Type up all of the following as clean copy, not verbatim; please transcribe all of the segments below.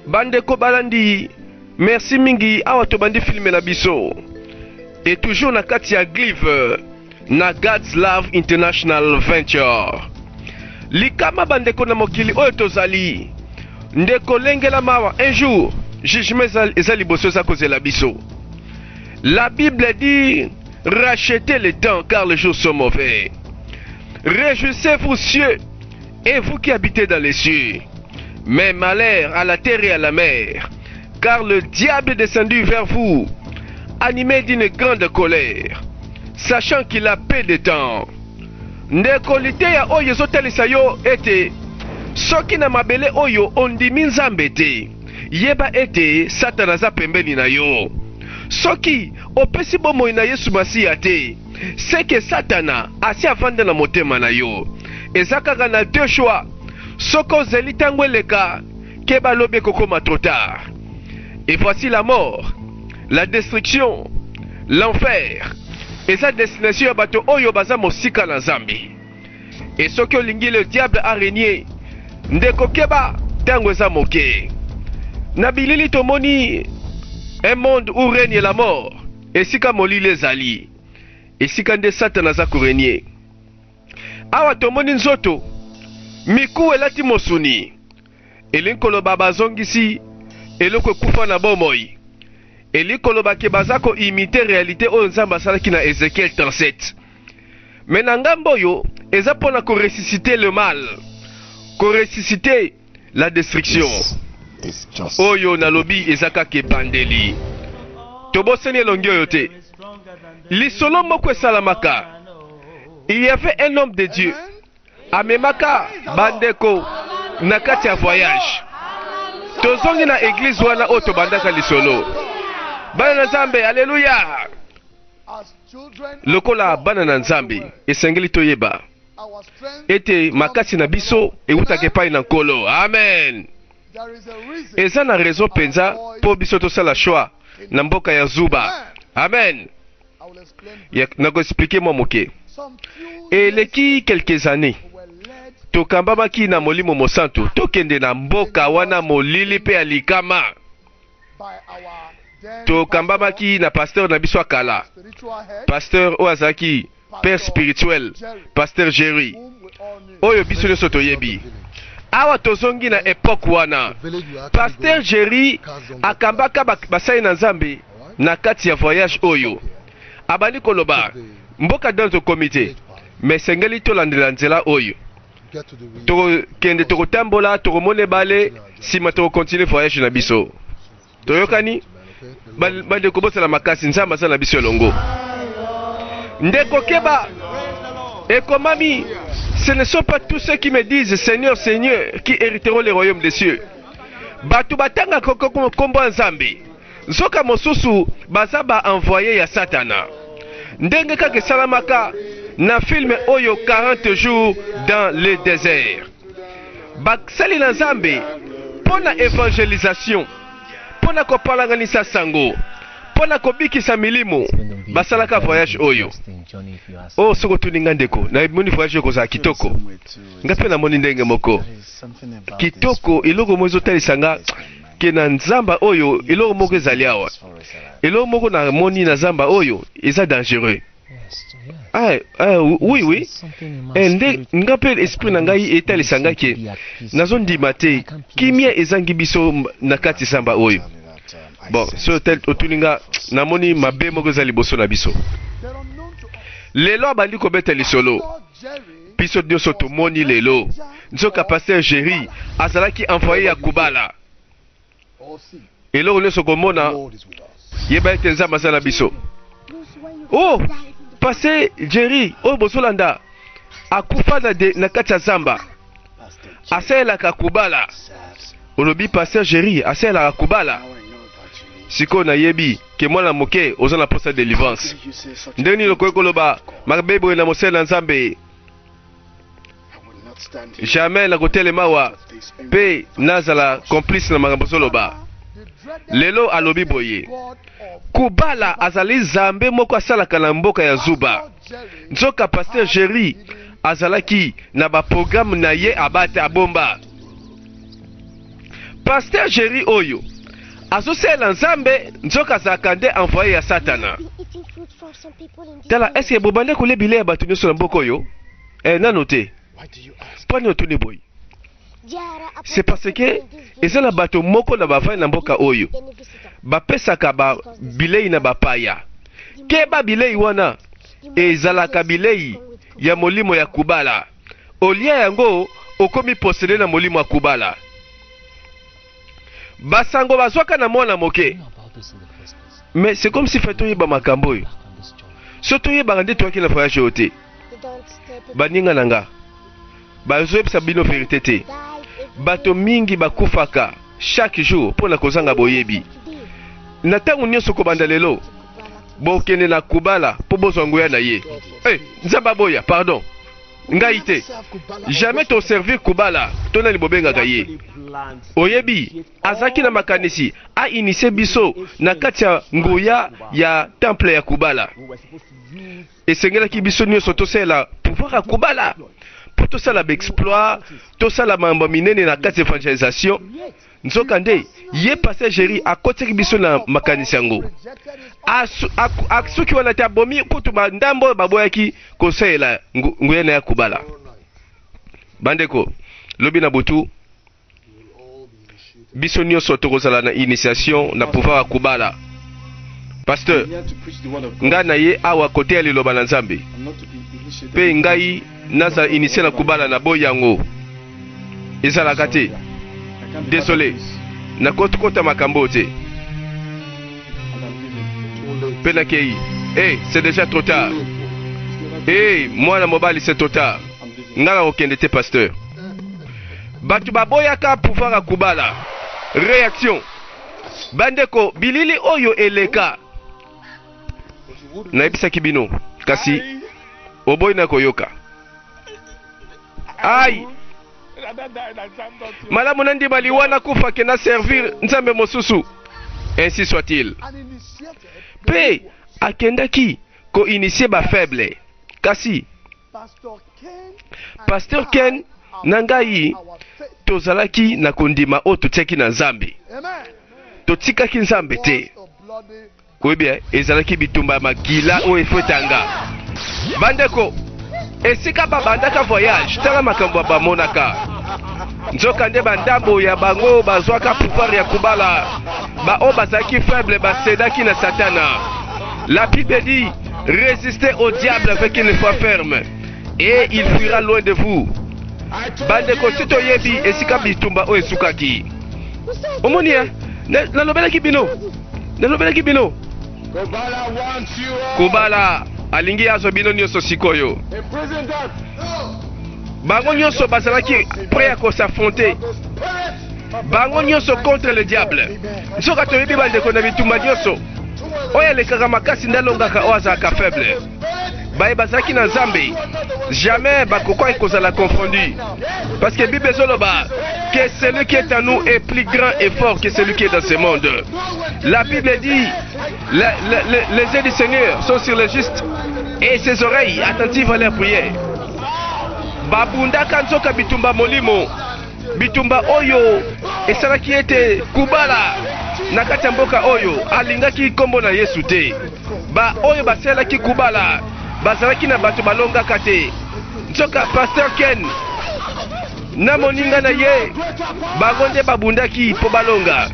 Bandeko balandi, merci mingi awa tobandi film na biso. Et toujours na kati ya Glive na God's Love International Venture. Likama bandeko na mokili oyo tozali. Ndeko lengela mawa un jour jugement eza liboso eza kozela biso. La Bible dit rachetez le temps car les jours sont mauvais. Réjouissez-vous cieux et vous qui habitez dans les cieux. Mais malheur à la terre et à la mer, car le diable est descendu vers vous, animé d'une grande colère, sachant qu'il a peu de temps. Ndeko liteya oyo ezotalisa yo ete soki na mabele oyo ondimi Nzambe te, yeba ete Satana aza pembeni na yo. Soki opesi bomoi na Yesu Masiya te, seke Satana asi avanda na motema na yo. Eza kaka na deux choix. Soki ozeli tango eleka, keba lobi ekokoma trop tard. Et voici la mort, la destruction, l'enfer. Eza destination ya bato oyo baza mosika na Nzambe. Et soki olingi le diable a régner, ndeko keba tango eza moke. Na bilili tomoni un monde où règne la mort, esika molili ezali, esika nde Satana aza ko régner. Awa tomoni nzoto, mikuwa elati mosuni, elingi koloba bazongisi eloko ekufa na bomoi. Elingi koloba ke baza ko imiter realite oyo Nzambe asalaki na Ezekiel 37. Mais na ngambo oyo eza pona ko ressusciter le mal, ko ressusciter la destruction. Oyo nalobi eza kaka ebandeli. Tobosani elongi oyo te. Lisolo moko esalamaka. Il y avait un homme de Dieu. Amemaka bandeko na kati ya voyage. Tozongi na eglise wana oyo tobandaka lisolo. Bana na Nzambe, aleluya! Lokola bana na Nzambe, esengeli toyeba ete makasi na biso ewutaka epai na Nkolo. Amen! Eza na raison mpenza mpo biso tosala choix na mboka ya Zuba. Amen! Nako expliquer mwa moke. Eleki quelques annees, tokambamaki na Molimo Mosantu tokende na mboka wana molili mpe ya likama. Tokambamaki na pasteur na biso ya kala, pasteur oyo azalaki père spirituel, pasteur Jerry, oyo biso nyonso toyebi. Awa tozongi na epoque wana, pasteur Jerry akambaka basali na Nzambe na kati ya voyage oyo. Abandi koloba, mboka dan tokomi te, mais esengeli tolandela nzela oyo. Tokokende, tokotambola, tokomona ebale, sima tokocontinue voyage na biso. Toyokani? Bandeko bosala makasi, Nzambe aza na biso elongo. Ndeko keba, ekomami, ce ne sont pas tous ceux qui me disent Seigneur, Seigneur qui hériteront le royaume des cieux. Bato batangaka nkombo ya Nzambe, nzoka mosusu baza ba envoye ya Satana. Ndenge kaka esalamaka na film oyo 40 jours dans le désert. Basali na Nzambe mpo na evangelisation, mpo na kopalanganisa sango, mpo na kobikisa milimo, basalaka voyage oyo. Oh, soki otuni nga ndeko, namoni voyage oyo ekozala kitoko. Nga mpe namoni ndenge moko kitoko. Eloko moko ezotalisa nga ke na nzamba oyo eloko moko ezali awa. Eloko moko namoni na zamba oyo eza dangereux. Ah, ah, oui, oui. Eh, nde nga mpe esprit na ngai etalisa ngai ke nazondima te kimia ezangi biso na kati zamba oyo. Bon, so otuni nga namoni mabe moko eza liboso na biso. Lelo abandi kobeta lisolo. Biso nyonso tomoni lelo. Nzoka pasteur Jerry azalaki envoyé ya Kubala. Eloko nyonso komona, yeba ete Nzambe aza na biso. Oh, pasteur Jerry oyo bozolanda akufa na, de, na kati ya zamba, asalelaka Kubala. Olobi pasteur Jerry asalelaka Kubala. Sikoyo nayebi ke mwana moke oza na posa delivrance. Ndenge nini okoki koloba mabe boye na mosali na Nzambe? Jamais nakotelema awa mpe nazala complice na makambo ozoloba. Lelo alobi boye, Kubala azali nzambe moko asalaka na mboka ya Zuba. Nzoka pasteur Jerry azalaki na ba programme na ye abata abomba. Pasteur Jerry oyo azosalela Nzambe nzoka azalaka nde envoye ya Satana. Tala, est-ce que bobanda kolia bilei ya bato nyonso na mboka oyo? Eh, nano te. Mpo nini otuni boye? C'est parce que eza na bato moko na bavandi na mboka oyo bapesaka ba bilei na bapaya. Keba, bilei wana ezalaka bilei ya molimo ya kubala. Olia yango okomi posede na molimo ya kubala. Basango bazwaka na mwana moke. Mais c'est comme si fait toyeba makambo oyo. So toyebaka nde toyaki na voyage oyo te. Baninga na nga bazoyebisa bino verite te. Bato mingi bakufaka chaque jour mpo na kozanga boyebi. Na ntango nyonso kobanda lelo bokende na kubala mpo bozwa nguya na ye. Eh, Nzambe aboya, pardon. Ngai te. Jamais to servir kubala to nani bobengaka ye. Oyebi, azalaki na makanisi a initie biso na kati ya nguya ya temple ya kubala. Esengelaki biso nyonso tosalela pouvoir ya kubala mpo tosala baexploit, tosala mambo minene na kati ya evangelisation. Nzokande, ye Pasteur Jerry akotisaki biso na makanisi yango. Asuki wana te, abomi kutu bandambo oyo baboyaki kosalela nguya na ya kobala. Bandeko, lobi na butu biso nyonso tokozala na initiation na pouvoir ya kobala. Pasteur, ngai na ye awa kote ya liloba na Nzambe, mpe ngai nazala initie na kobala na boyi yango ezalaka te. Désolé, nakokota makambo te mpe nakei. Hey, c'est déjà trop tard. Hey, mwana mobali, c'est trop tard. Ngai nakokende te, pasteur. Bato baboyaka pouvoir ya kobala. Réaction, bandeko, bilili oyo eleka nayebisaki bino, kasi oboyi na koyoka. Ai, malamu nandima liwa nakufa ke na servir nzambe mosusu. Ainsi soit-il. Mpe akendaki koinitie bafaible, kasi Pasteur Ken na ngai tozalaki na kondima oyo totiaki na Nzambe. Totikaki Nzambe te. Oyebi, ezalaki bitumba ya makila oyo efetanga. Bandeko, esika babandaka voyage, tala makambo bamonaka. Nzokande bandambo ya bango bazwaka pouvoir ya kobala. Baoyo bazalaki faible basedaki na Satana. La Bible dit: résistez au diable avec une foi ferme et il fuira loin de vous. Bandeko, si toyebi esika bitumba oyo esukaki. Omoni, nalobelaki bino, nalobelaki bino. Kobala alingi azwa bino nyonso sikoyo. Bango nyonso bazalaki prêt ya kos'affronter, bango nyonso contre le diable. Nzoka toyebi, bandeko, na bitumba nyonso oyo alekaka makasi nde alongaka oyo azalaka faible. Baye bazalaki na Nzambe jamais bakokaki kozala confondu, parce que Bible ezoloba que celui qui est en nous est plus grand et fort que celui qui est dans ce monde. La Bible dit: les yeux du Seigneur sont sur les justes et ses oreilles attentives à leur prière. Babundaka nzoka bitumba molimo, bitumba oyo esalaki ete kubala na kati ya mboka oyo alingaki nkombo na Yesu te. Ba oyo basalelaki kubala bazalaki na bato balongaka te. Nzoka Pasteur Ken na moninga na ye, bango nde babundaki mpo balonga.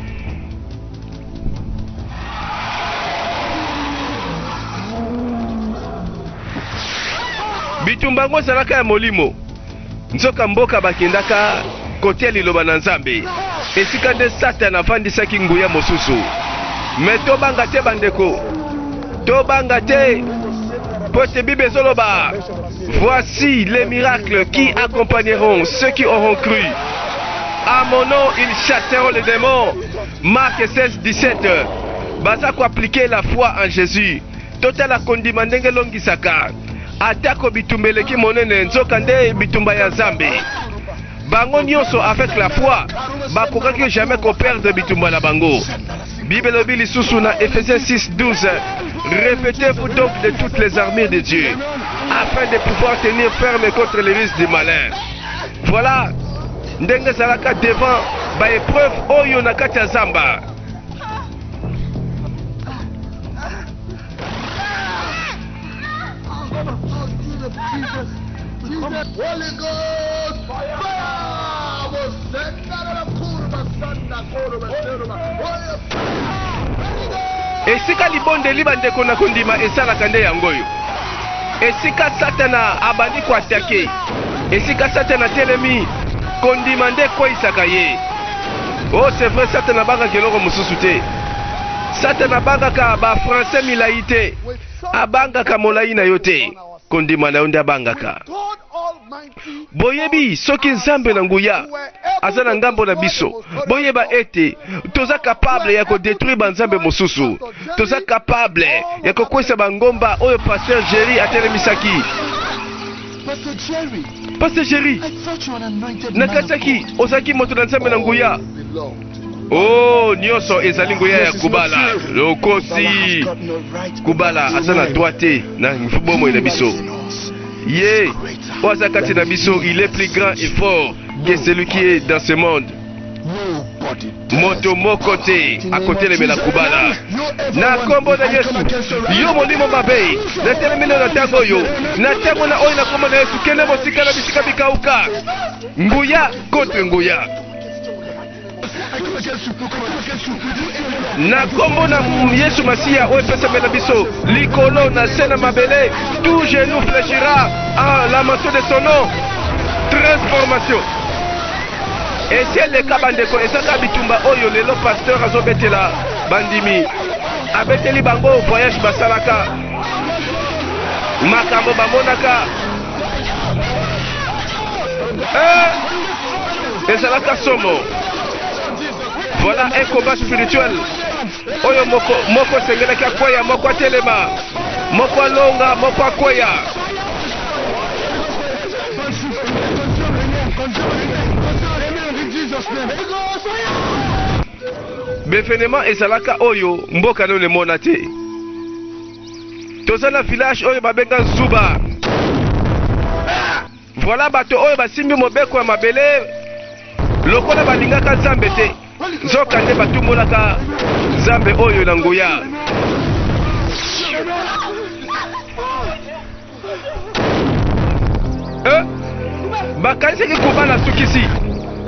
Bitumba yango ezalaka ya molimo. Nzoka mboka bakendaka kotia liloba na Nzambe, esika nde Satana avandisaki nguya mosusu. Me tobanga te, bandeko, tobanga te, po ete Bible ezoloba: voici les miracles qui accompagneront ceux qui auront cru, à mon nom ils chasseront les démons. Marc 16 17. Baza koappliquer la foi en Jésus. Totala kondima ndenge elongisaka atako bitumba eleki monene. Nzoka nde bitumba ya Nzambe, bango nyonso avec la foi bakokaki jamais koperdre bitumba na bango. Bible elobi lisusu na Ephésiens 6 12: revêtez-vous donc de toutes les armures de Dieu afin de pouvoir tenir ferme contre les ruses du malin. Voilà. Ndenge ezalaka devant ba épreuve oyo na kati ya zamba. Esika libondeli bandeko na kondima esalaka nde yango oyo. Esika Satana abandi koatake, esika Satana atelemi, kondima nde ekweisaka ye. Oh, c'est vrai, Satana abangaka eloko mosusu te. Satana abangaka ba français milai te. Abangaka molai na yo te. Kondima na yo nde abangaka. Boyebi, soki Nzambe na nguya aza na ngambo na biso, boyeba ete toza capable ya kodetruire banzambe mosusu. Toza capable ya kokwesa bangomba oyo Pasteur Jerry atelemisaki. Pasteur Jerry, nakanisaki ozalaki moto na Nzambe na nguya. Oh, nyonso ezali nguya ya kubala. Lokosi. Kubala aza na droit te na bomoi na biso. Ye oyo aza kati na biso, il est plus grand et fort que celui qui est dans ce monde. Moto moko te akotelemela kubala na nkombo na Yesu. Yo molimo mabe, natelemeli yo na ntango oyo, na ntango na oyo na nkombo na Yesu, kende mosika na bisika bikauka. Nguya contre nguya. Na nkombo na Yesu Masiya oyo epesamela biso likolo na se na mabele, tout genou fléchira en la mention de son nom. Transformation esi eleka bandeko, eza kaka bitumba oyo lelo pasteur azobetela bandimi, abeteli bango voyage basalaka, makambo bamonaka. Eh, ezalaka somo. Voilà un combat spirituel oyo moko moko esengelaki akweya, moko atelema, moko alonga, moko akweya. Bevenema ezalaka oyo mboka nano emona te. Toza na village oyo babenga Nzuba. Voilà bato oyo basimbi mobeko ya mabele lokola balingaka Nzambe te, nzoka nde batumbolaka Nzambe oyo na nguya. Eh, bakanisaki kubala asukisi,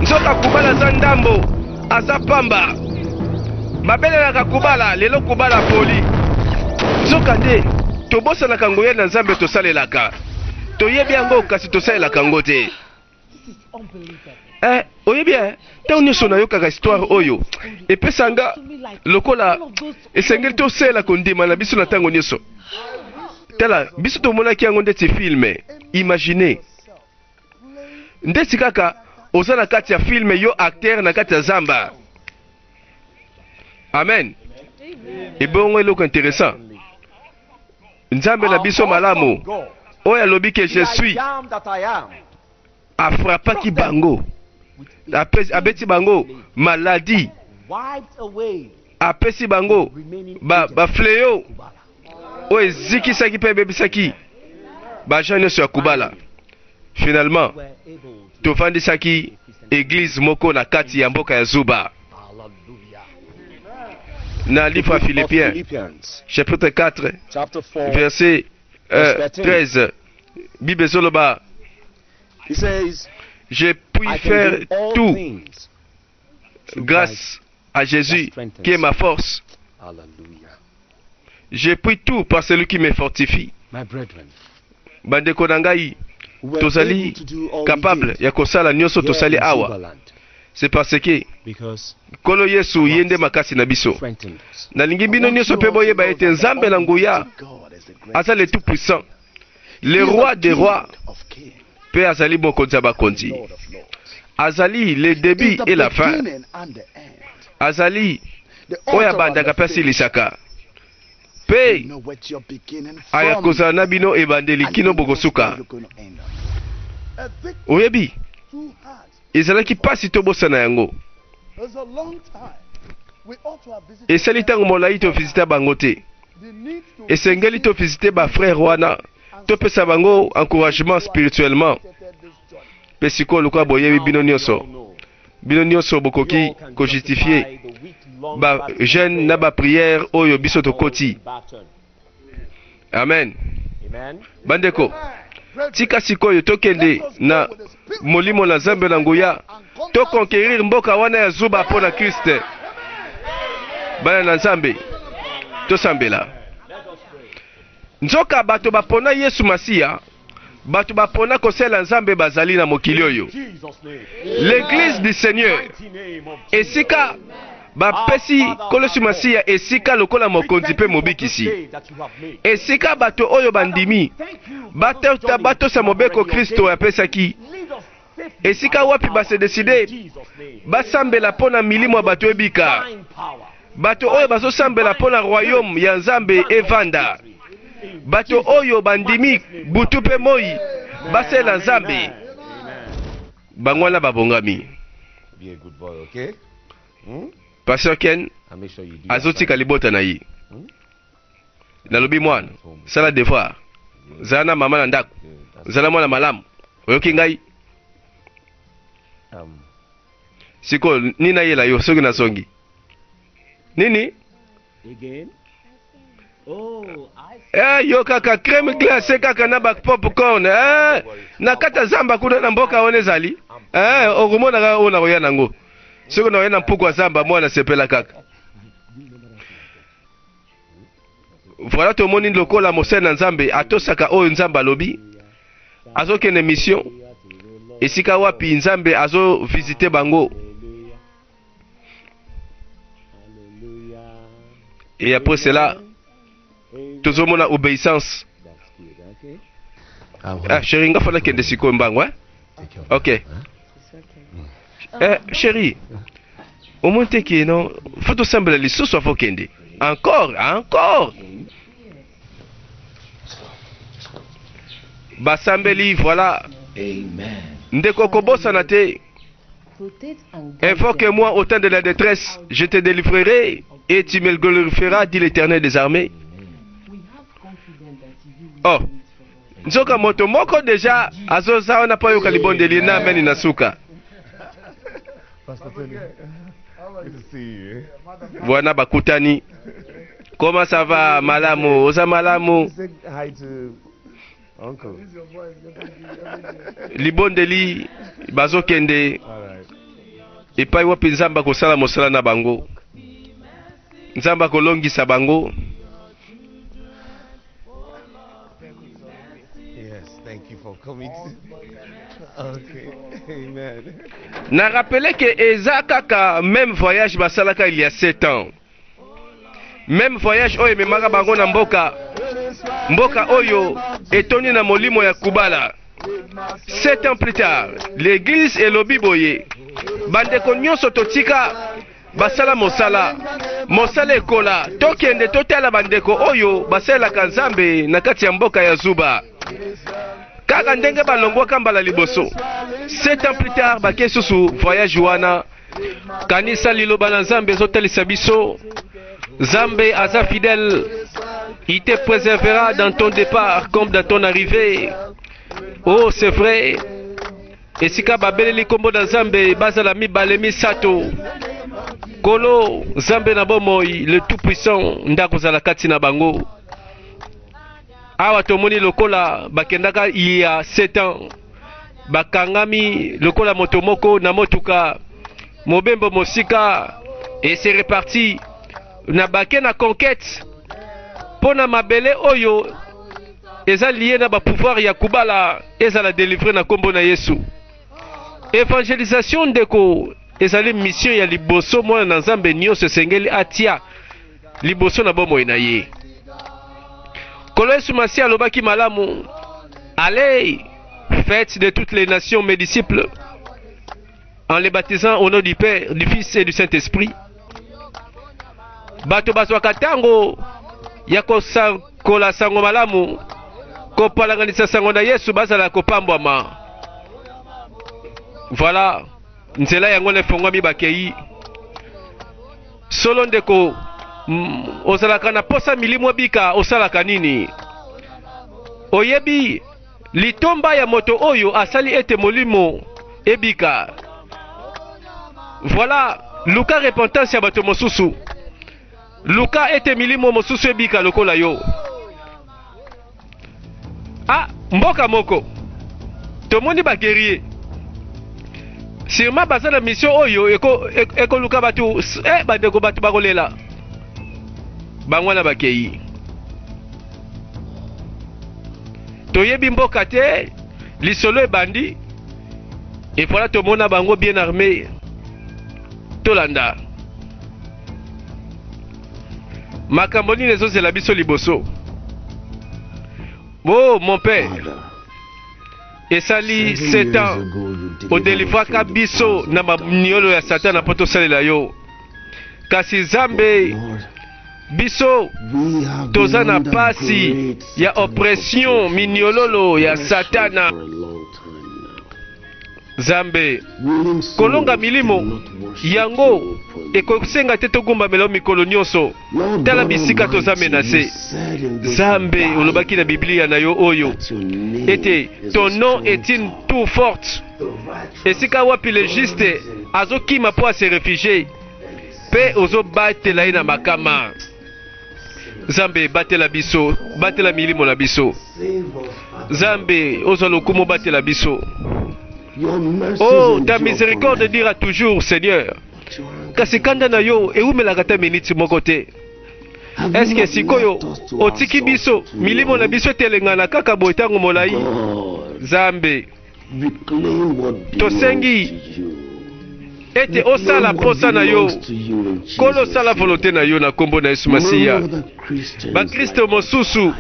nzoka kubala aza ndambo, aza pamba. Babelelaka kubala, lelo kubala apoli. Nzoka nde tobosanaka nguya na Nzambe tosalelaka. Toyebi yango kasi tosalelaka yango te. Eh, oyebi eh, ntango nyonso nayokaka histoire oyo epesa nga lokola esengeli tosalela kondima na biso na ntango nyonso. Tala, biso tomonaki yango ndeti filme. Imagine ndeti kaka oza na kati ya filme, yo acteur na kati ya zamba. Amen. Ebongo eloko interessant, Nzambe na biso malamu oyo alobi ke je suis afrapaki bango, abeti bango maladi, apesi bango ba fléau oyo ezikisaki mpe ebebisaki baagent nyonso ya kubala. Finalement tovandisaki eglise moko na kati ya mboka ya Zuba. Na livre ya Philippiens chapitre 4 verset 13, Bible ezoloba, je puis faire tout grâce à Jésus qui est ma force. Je puis tout par celui qui me fortifie. Bandeko na ngai, tozali capable ya kosala nyonso tosali awa, c'est parce que Nkolo Yesu ye nde makasi na biso. Nalingi bino nyonso mpe boyeba ete Nzambe na nguya aza le tout puissant, le roi des rois, mpe azali mokonzi ya bakonzi. Azali le début et la fin. Azali oyo abandaka mpe asilisaka, mpe aya kozala na bino ebandeli kino bokosuka. Oyebi, ezalaki mpasi tobosana yango. Esali ntango molai tovisita bango te. Esengeli tovisite bafrère wana, topesa bango encouragement spirituellement. Mpe sikoyo lokola boyebi bino nyonso, Bino nyonso bokoki ko justifier ba jeune na ba prière oyo biso tokoti. Amen. Bandeko, tika sikoyo tokende na molimo na Nzambe na nguya, to conquérir mboka wana ya zuba mpo na Christ. Bana na Nzambe, tosambela. Nzoka bato bapona Yesu Masiya, bato bapona kosalela Nzambe bazali na mokili oyo. L'Eglise du Seigneur, esika bapesi Nkolo Yesu Masiya esika lokola Mokonzi mpe Mobikisi, esika bato oyo bandimi batosa mobeko Kristo apesaki, esika wapi ba se decide basambela mpo na milimo ya bato ebika, bato oyo bazosambela mpo na royaume ya Nzambe evanda, bato oyo bandimi butu mpe moi basalela Nzambe, bango wana babongami. Pasteur Ken azotika libota na ye. Nalobi mwana, sala devoir, zala na mama na ndako, zala mwana malamu. Oyoki ngai? Sikoyo nini nayela yo soki nazongi? Nini? Eh, yo kaka crème glacée kaka na ba popcorn eh, na kati ya zamba kuna na mboka wana ezali eh, okomona kaka oyo nakoya nango soki nakoya na mpuku ya zamba mwana sepela kaka. Voilà, tomoni lokola mosali na Nzambe atosaka oyo Nzambe alobi, azokende mission esika wapi Nzambe azo visite bango. Et après cela, tozomona obéissance. Ah, chérie, nga fana kende sikoyo mbango, hein? Ok. Eh, chérie, omoni te ke non, faut tosambela lisusu afo kende. Encore, encore. Basambeli, voilà. Ndeko kobosana te. Invoque-moi au temps de la détresse, je te délivrerai et tu me glorifieras, dit l'Éternel des armées. Oh, nzoka moto moko deja azoza wana mpo ayoka libondeli na ameni na suka. Wana bakutani. Comment ça va malamu? Oza malamu? Libondeli bazokende epai wapi Nzambe akosala mosala na bango. Nzambe akolongisa bango. Na rappele ke eza kaka meme voyage basalaka il y a 7 ans. Meme voyage oyo ememaka bango na mboka mboka oyo etondi na molimo ya kubala. 7 ans plus tard, l'église elobi boye, bandeko nyonso totika basala mosala, mosala ekola, tokende totala bandeko oyo basalelaka Nzambe na kati ya mboka ya Zuba. Kaka ndenge balongwaka mbala liboso. 7 ans plus tard, bake susu voyage wana. Kanisa liloba na Nzambe ezotalisa biso Nzambe aza fidèle. Il te préservera dans ton départ comme dans ton arrivée. Oh, c'est vrai. Esika babeleli kombo na Nzambe bazala mibale misato. Kolo Nzambe na bomoi, le tout puissant nde akozala kati na bango. Awa tomoni lokola bakendaka il y a 7 ans bakangami lokola moto moko na motuka mobembo mosika et c'est reparti na bake na conquête mpo na mabele oyo eza lié na ba pouvoir ya kubala ezala délivrer na kombo na Yesu. Evangelisation ndeko ezali mission ya liboso mwana na Nzambe nyonso esengeli atia liboso na bomoi na ye. Nkolo Yesu Masiya alobaki malamu, Allez, faites de toutes les nations mes disciples, en les baptisant au nom du Père, du Fils et du Saint-Esprit. Bato bazwaka ntango ya kosakola sango malamu, kopalanganisa sango na Yesu, bazala kopambwama. Voilà, nzela yango na efongwami bakei. Solo ndeko, ozalaka na posa milimo ebika, osalaka nini? Oyebi litomba ya moto oyo asali ete molimo ebika? Voilà, luka repentance ya bato mosusu. Luka ete milimo mosusu ebika lokola yo. Ah, mboka moko tomoni ba guerrier sûrement baza na mission oyo ekoluka eko bato eh, bandeko bato bakolela bango wana bakei toyebi mboka te lisolo ebandi et voilà tomona bango bien armé tolanda makambo nini ezozela biso liboso oh mon père esali 7 ans odelivraka biso na maniolo ya satana mpo tosalela yo kasi zambe biso toza na pasi ya oppression miniololo ya satana Nzambe, kolonga milimo yango ekosenga te togumbamela yo mikolo nyonso. Tala bisika toza menase. Nzambe, olobaki na Biblia na yo oyo ete ton nom est une tour forte, esika wapi le juste azokima mpo ase refugie, mpe ozobatela ye na makama. Nzambe, batela biso, batela milimo na biso. Nzambe, ozwa lokumu, batela biso. Oh, ta miséricorde dira toujours, Seigneur. Kasi kanda na yo ewumelaka ata miniti moko te. Eske sikoyo otiki biso milimo na biso etelengana kaka boye ntango molai? Nzambe, Tosengi ete osala posa na yo, Nkolo, sala volonte na yo na nkombo na Yesu Masiya. Bakristo mosusu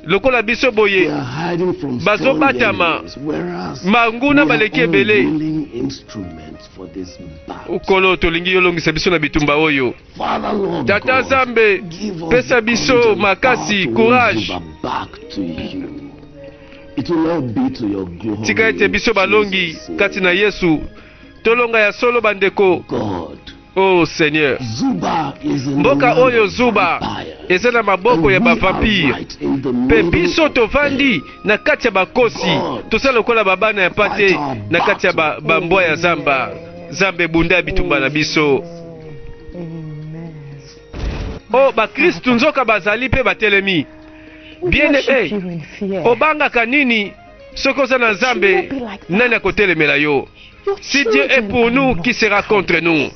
lokola biso boye bazobatama manguna baleki ebele. Nkolo, tolingi yo olongisa biso na bitumba oyo. Tata Nzambe, pesa biso makasi, courage. Tika ete biso balongi kati na Yesu tolonga ya solo bandeko. Oh Seigneur, mboka oyo Zuba eza na maboko ya bavampire, mpe biso tovandi na kati ya bakosi, toza lokola babana ya mpate na kati ya bambwa ya zamba. Nzambe, bunda ya bitumba na biso. Oh, bakristu nzoka bazali mpe batelemi. Bien aimé, obangaka nini soki oza na Nzambe? Nani akotelemela yo? Si Dieu est pour nous, qui sera contre nous?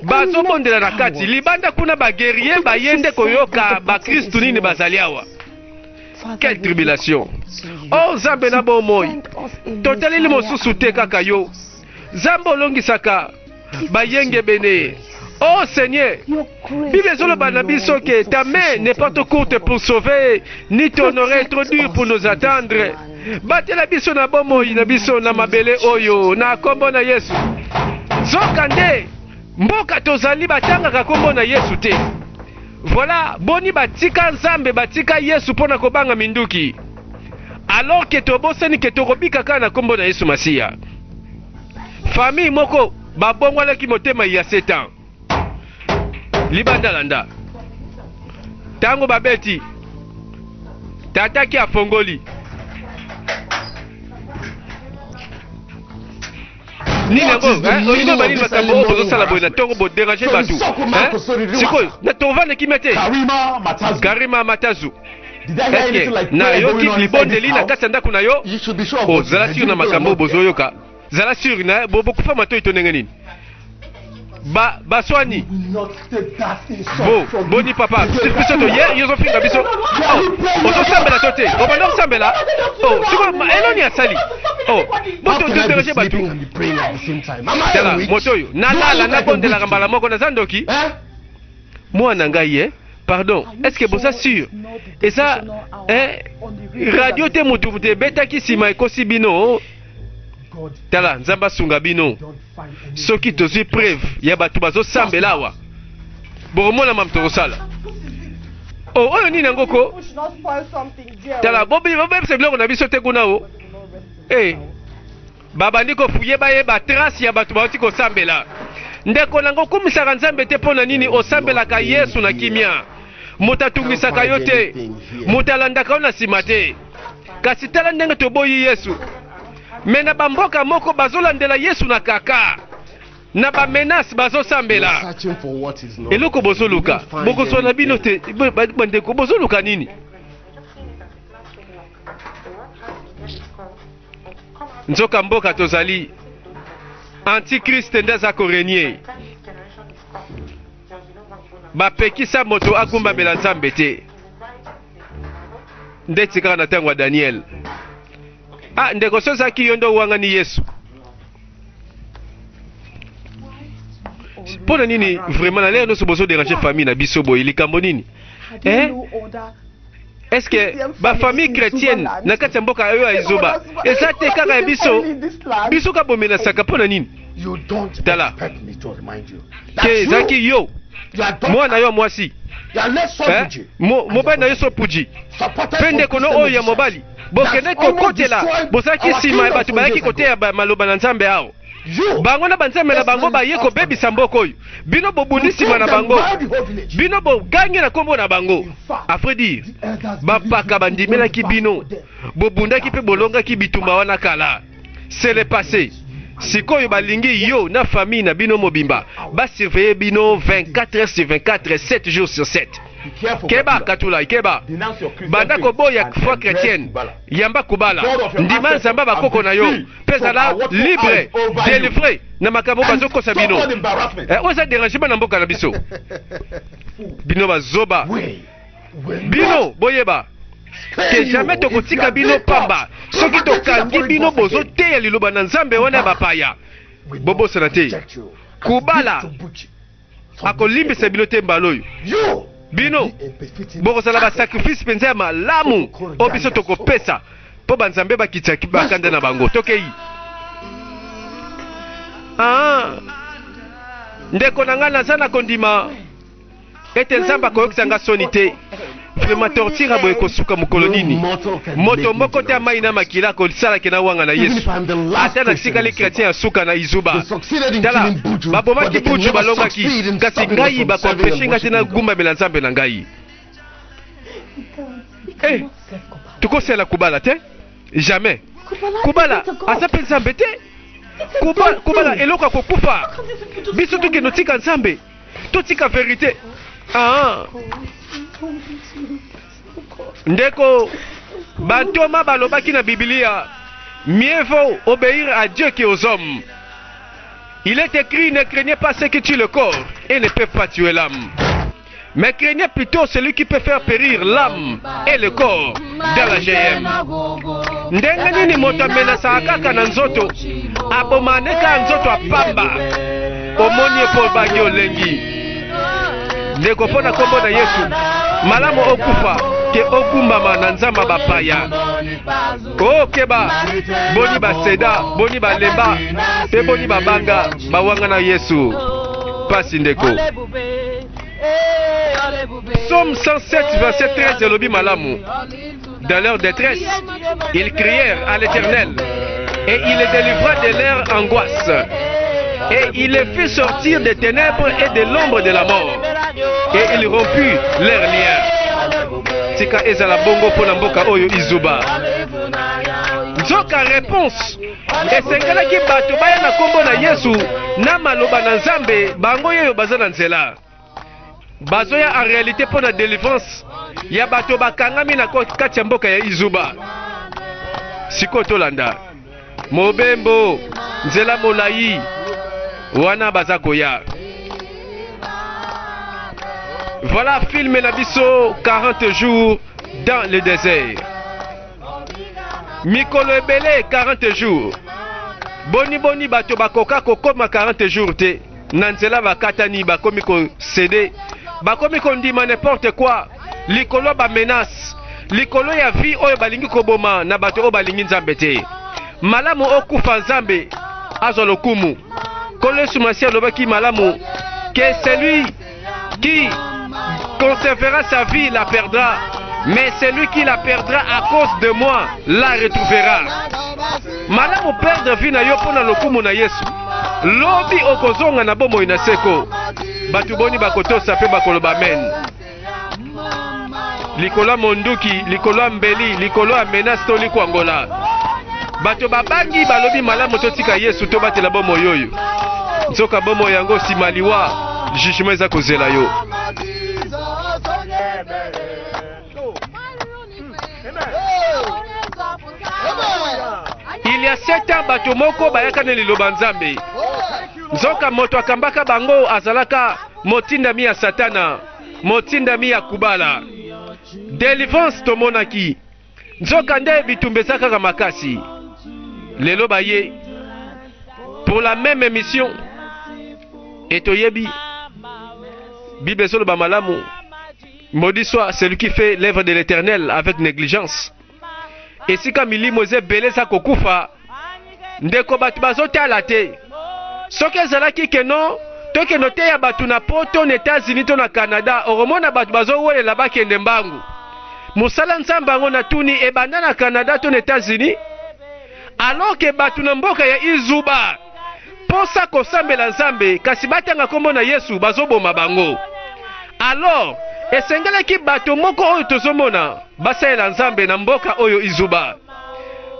Bazobondela na kati libanda kuna, baguerrier baye nde koyoka bakristu nini bazali awa. Quelle tribulation! Oh Nzambe na bomoi, totaleli mosusu te kaka yo. Nzambe olongisaka bayengebene. Oh Seigneur, Bible ezoloba na biso ke ta main n'est pas trop courte pour sauver, ni ton oreille trop dure pour nous attendre. Batela biso na bomoi na biso na mabele oyo na kombo na Yesu. Nzoka nde mboka tozali batangaka kombo na Yesu te. Voilà, boni batika Nzambe, batika Yesu mpo na kobanga minduki. Alors que tobosani ke tokobika kaka na kombo na Yesu Masiya. Famille moko babongwanaki motema ya 7 ans. Libanda landa. Tango babeti tataki afongoli nini yango olingi oba nini makambo oyo bozosala boye na ntongo boderange bato sikoyo na tovanda kimia te. Karima Matazu, eske nayoki libondeli na kati ya ndako na yo? Ozala sur na makambo oyo bozoyoka, zala sur na bokufa matoi to ndenge nini? Ba baswani bo boni papa, biso toye yo ozofinga biso. Oh, ozosambela to te? Obanda kosambela. Oh, sikoyo eloni asali. Oh, botoderange bato. Tala moto oyo nalala nabondelaka mbala moko naza ndoki mwana ngai ye. Pardon, est-ce que boza sûr eza eh, radio te? Motu te ebetaki nsima ekosi bino. Tala, Nzambe asunga bino. Soki tozwi preuve ya bato bazosambela awa, bokomona mamu tokosala. O oyo nini yango ko? Tala, bobebisa biloko na biso te kuna. O e babandi kofuye bayeba trace ya bato bauti kosambela. Ndeko nango, okumisaka Nzambe te mpo na nini? Osambelaka Yesu na kimia, moto atungisaka yo te, moto alandaka yo na nsima te. Kasi tala ndenge toboyi Yesu. Me na bamboka moko bazolandela Yesu na kaka na bamenace bazosambela. Eloko bozoluka bokozwa na bino te. Bandeko, bozoluka nini? Nzoka mboka tozali antichrist nde aza korenie. Bapekisa moto agumbamela Nzambe te, ndeti kaka na ntango ya Daniel. Ah ndeko, so ozalaki yo nde owangani Yesu mpo na nini? Vraiment, na lere nyonso bozoderange famille na biso boye, likambo nini, eh? Est-ce que bafamille chrétienne na kati ya mboka oyo ya Izoba eza te kaka ya biso? Biso ka bomenasaka mpo na nini? Tala ke ezalaki yo, mwana yo ya mwasi, eh? Mobali na yo Sopuji mpe ndeko no oyo ya mobali, bokende kokotela, bozalaki nsima ya bato bayaki koteya maloba na Nzambe awa. Bango na banzambe na bango baye kobebisa mboka oyo. Bino bobundi nsima na bango, bino bogangi na nkombo na bango. À vrai dire, bampaka bandimelaki bino, bobundaki mpe bolongaki bitumba wana kala. C'est le passé. Sikoyo balingi yo na famille na bino mobimba basurveille bino 24 heures sur 24, 7 jours sur 7. Keba Katula, keba, banda koboya foi chrétienne, yamba Kubala, ndima Nzambe bakoko na yo mpe zala libre, délivré na makambo bazokosa bino. Oyo eza dérangement na mboka na biso. Bino bazoba, bino boyeba ke jamais tokotika bino pamba. Soki tokangi bino bozoteya liloba na Nzambe wana ya bapaya, bobosana te, Kubala akolimbisa bino te. Mbala oyo bino bokozala basacrifice mpenza ya malamu oyo biso tokopesa mpo banzambe bakitisa bakanda na bango. Tokei. Ah, ndeko na ngai, naza na kondima ete Nzambe akoyokisa nga soni te. Vraiment, torture boye kosuka mokolo nini? Moto moko te amai na makila akosalaki na wanga na Yesu, ata natikali chrétien ya suka na Izuba. Tala, babomaki Buju, balongaki, kasi ngai bakoempêcher ngai te nagumbamela Nzambe na ngai. Eh, tokosala Kubala te, jamais. Kubala aza mpe Nzambe te. Kubala eloko ya kokufa. Biso tokende otika Nzambe, totika vérité. Ah. Ndeko, bantoma balobaki na Biblia: mieux vaut obéir à Dieu qu'aux hommes. Il est écrit: ne craignez pas ceux qui tuent le corps et ne peuvent pas tuer l'âme, mais craignez plutôt celui qui peut faire périr l'âme et le corps dans la géhenne. Ndenge nini moto amenasaka kaka na nzoto, abomane kaka nzoto apamba, omoni ye mpo obangi, olengi? Ndeko, mpo na nkombo na Yesu, malamu okufa ke ogumbama na Nzambe bapaya. Okeba, boni baseda, boni balemba mpe boni babanga bawanga na Yesu. Pasi ndeko. Psaume 107 verset 13 elobi malamu: dans leur détresse, ils crièrent à l'Éternel et il les délivra de leur angoisse et il les fit sortir des ténèbres et de l'ombre de la mort et il rompit leurs liens. Tika ezala bongo mpo na mboka oyo Izuba. Nzoka réponse esengelaki bato baya na nkombo na Yesu na maloba na Nzambe. Bango oyo baza na nzela bazoya en réalité mpo na délivrance ya bato bakangami na kati ya mboka ya Izuba. Sikoyo tolanda mobembo, nzela molai wana baza koya. Voilà film na biso 40 jours dans le désert. Mikolo ebele, 40 jours. Boni boni bato bakoka kokoma 40 jours te? Na nzela bakatani, bakomi kocéder, bakomi kondima n'importe quoi likolo ya bamenace, likolo ya vie oyo balingi koboma na bato oyo balingi Nzambe te. Malamu okufa, Nzambe azwa lokumu. Nkolo Yesu Masi alobaki malamu ke celui qui conservera sa vie la perdra, mais celui qui la perdra à cause de moi la retrouvera. Malamu perdre vie na yo mpo na lokumu na Yesu. Lobi okozonga na bomoi na seko. Bato boni bakotosa mpe bakoloba amen likolo ya monduki, likolo ya mbeli, likolo ya menace to likwangola? Bato babangi, balobi malamu totika Yesu tobatela bomoi oyo. Nzoka bomoi yango nsima liwa, jugement eza kozela yo. Il y a 7 ans bato moko bayaka na liloba Nzambe. Nzoka moto akambaka bango azalaka motindami ya Satana, motindami ya Kubala. Delivrance tomonaki. Nzoka nde bitumba eza kaka makasi. Lelo baye pour la même émission et toyebi Bible ezoloba malamu maudit soit celui qui fait l'œuvre de l'Éternel avec négligence. Esika milimo eza ebele eza kokufa ndeko bato bazotala te soki ezalaki keno tokende oteya bato na poto na Etats-Unis to na Canada okomona bato bazowelela bakende mbangu mosala nzambe yango natuni ebanda na Canada to na Etats-Unis alors ke bato na mboka ya Izuba posa kosambela nzambe kasi batanga nkombo na Yesu bazoboma bango alors esengelaki bato moko oyo tozomona basalela nzambe na mboka oyo Izuba.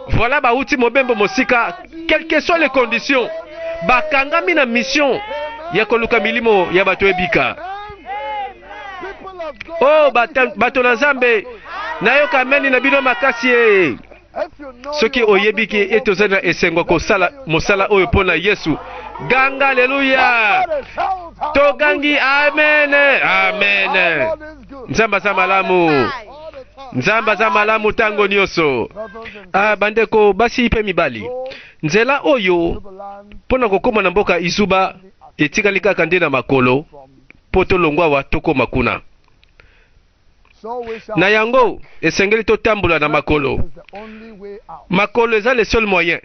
Voilà bauti mobembo mosika, quelles que soient les conditions, bakangami na mission ya koluka milimo ya bato ebika. Oh, bato na Nzambe, nayoka ameni na bino makasi e. Soki oyebi ke ete ozali na esengo kosala mosala oyo mpo na Yesu, ganga aleluya! Togangi amen, amen. Nzambe aza malamu. Nzambe aza malamu ntango nyonso. Ah, bandeko basi mpe mibali, nzela oyo mpo na kokóma na mboka Izuba etikali kaka nde na makolo mpo tolongwa awa tokóma kuna. Na yango esengeli totambola na makolo. Makolo eza le seul moyen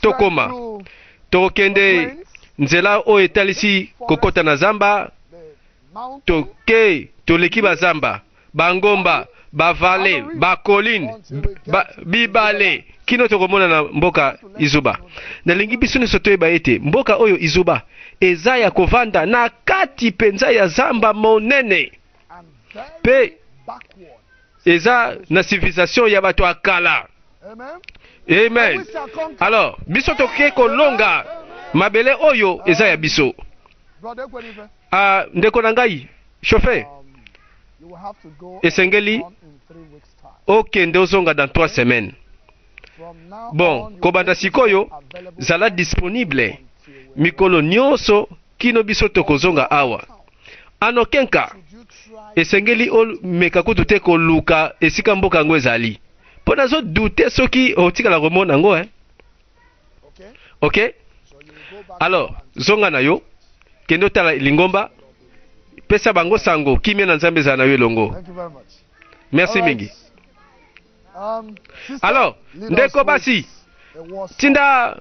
tokóma. Tokokende nzela oyo etalisi kokɔta na zamba, toke toleki bazamba, bangomba, bavale, bakoline, bibale, kino tokomona na mboka Izuba. Nalingi biso nyonso toyeba ete mboka oyo Izuba eza ya kovanda na kati mpenza ya zamba monene mpe eza na civilisation ya bato ya kala. Amen. Alors biso toke kolonga mabele oyo eza ya biso. Ah, ndeko na ngai chauffeur, esengeli okende ozonga dans 3 semaines. Bon, kobanda sikoyo zala disponible mikolo nyonso kino biso tokozonga awa. Anokenka esengeli omeka kutu te koluka esika mboka yango ezali, mpo nazodute soki otikala komona yango eh? Ok, alors zonga na yo, kende otala lingomba, pesa bango sango, kimia na Nzambe ezala na yo elongo. Merci mingi. Alors ndeko basi, tinda